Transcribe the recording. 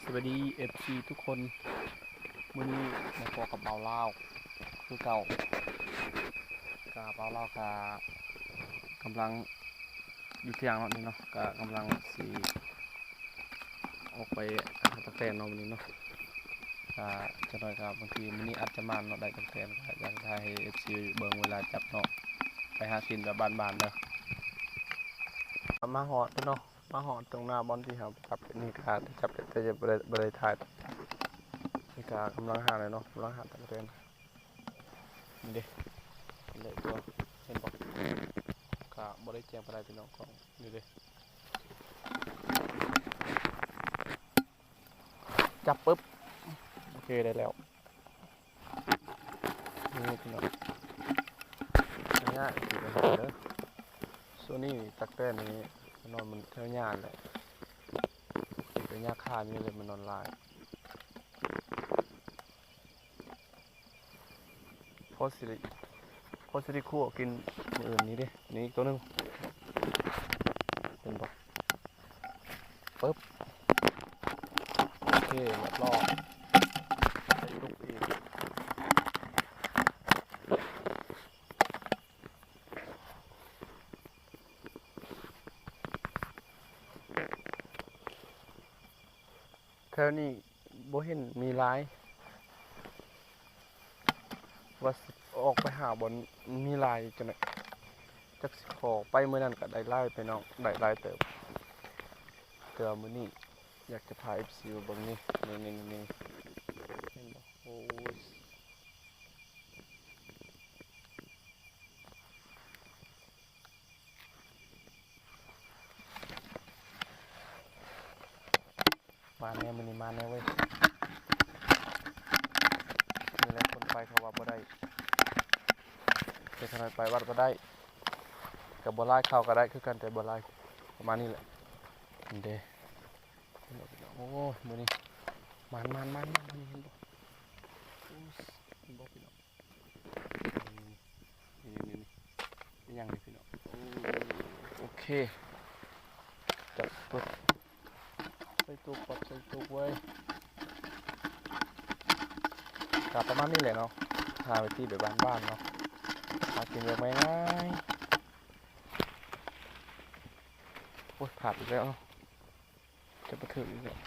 ສະບາຍດີ ເອັຟຊີ ທຸກຄົນ, ມື້ນີ້ມາພໍ້ກັບບ່າວລາວຄືເກົ່າ. ກະບ່າວລາວກະກຳລັງຢູ່ທ່ຽງເນາະ ນີ້ເນາະ, ກະກຳລັງຊິອອກໄປຫາຕັກແຕນເນາະ ມື້ນີ້ເນາະ. ກະຈັກໜ້ອຍກະບາງທີມື້ນີ້ອາດຈະໝານເນາະ ໄດ້ຕັກແຕນ. ກະຢາກຖ່າຍໃຫ້ ເອັຟຊີ ເບິ່ງເວລາຈັບເນາະ, ໄປຫາກິນແບບບ້ານໆເດີ. ມາຮອດເນາະ, ມາຮອດຕົງໜ້າບ່ອນທີ່ເຮົາໄປຈັບເຫັດນີ້ ກະໄດ້ຈັບເຫັດ ແຕ່ບໍ່ໄດ້ ບໍ່ໄດ້ຖ່າຍ. ນີ້ກະກຳລັງຫາເລີຍເນາະ, ກຳລັງຫາຕັກແຕນ. ນີ້ເດ້ ເຫັນເລີຍຕົວະ ເຫັນບໍ່? ກະບໍ່ໄດ້ແຈ້ງປານໃດພີ່ນ້ອງ, ນີ້ເດ້ ຈັບປຶບ ໂອເຄ ໄດ້ແລ້ວ. ນີ້ພີ່ນ້ອງ ນີ້ ຊິໄປຫາເດີ. ຊ່ວງນີ້ຕັກແຕນນີ້ນອນມັນແຖວຫຍ້າແຫຼະ, ຊິໄປຫຍ້າຄານີ້ແຫຼະ ມັນນອນຫຼາຍ. ພໍຊິໄດ້ ພໍຊິໄດ້ຂົ້ວກິນມື້ອື່ນ. ນີ້ເດ້ ນີ້ອີກຕົວໜຶ່ງ ເຫັນບໍ່? ປຶບ ໂອເຄ ຮຽບຮ້ອຍ ໄດ້ຕຸກອີກ. ແຖວນີ້ບໍ່ເຫັນມີຫຼາຍ, ວ່າຊິອອກໄປຫາບ່ອນມີຫຼາຍຈັ່ງໃດ, ຈັກຊິຂໍໄປມື້ນັ້ນກະໄດ້ຫຼາຍພີ່ນ້ອງ, ໄດ້ຫຼາຍເຕີບ. ແຕ່ວ່າມື້ນີ້ຢາກຈະພາ ເອັຟຊີ ມາເບິ່ງນີ້ ນີ້ ນີ້ ນີ້ ເຫັນບໍ່? ໂອ້ຍ ມາແນ່ ມື້ນີ້ມາແນ່ເວີຍ. ນີ້ແຫຼະ ຄົນໄປເຂົາວ່າບໍ່ໄດ້, ແຕ່ຂະໜາດໄປວັດກໍໄດ້, ກໍບໍ່ຫຼາຍ ເຂົ້າກໍໄດ້ຄືກັນ ແຕ່ບໍ່ຫຼາຍ. ປະມານນີ້ແຫຼະ ເຫັນເດ້. ໂອ້ຍ ມື້ນີ້ມານໆໆໆ ມື້ນີ້ເຫັນບໍ່? ໂອ້ຍ ເຫັນບໍ່ພີ່ນ້ອງ? ນີ້ໆໆ ອີ່ຫຍັງນີ້ພີ່ນ້ອງ? ໂອ້ ໂອເຄ ຈັບປຶບ ໃສ່ຕຸກ ປັບໃສ່ຕຸກໄວ້. ກະປະມານນີ້ແຫຼະເນາະ, ຫາວິທີແບບບ້ານໆເນາະ, ຫາກິນແບບງ່າຍໆ. ໂອ້ຍ ພາດອີກແລ້ວເນາະ, ຈັບບໍ່ຖືກອີກແລ້ວ.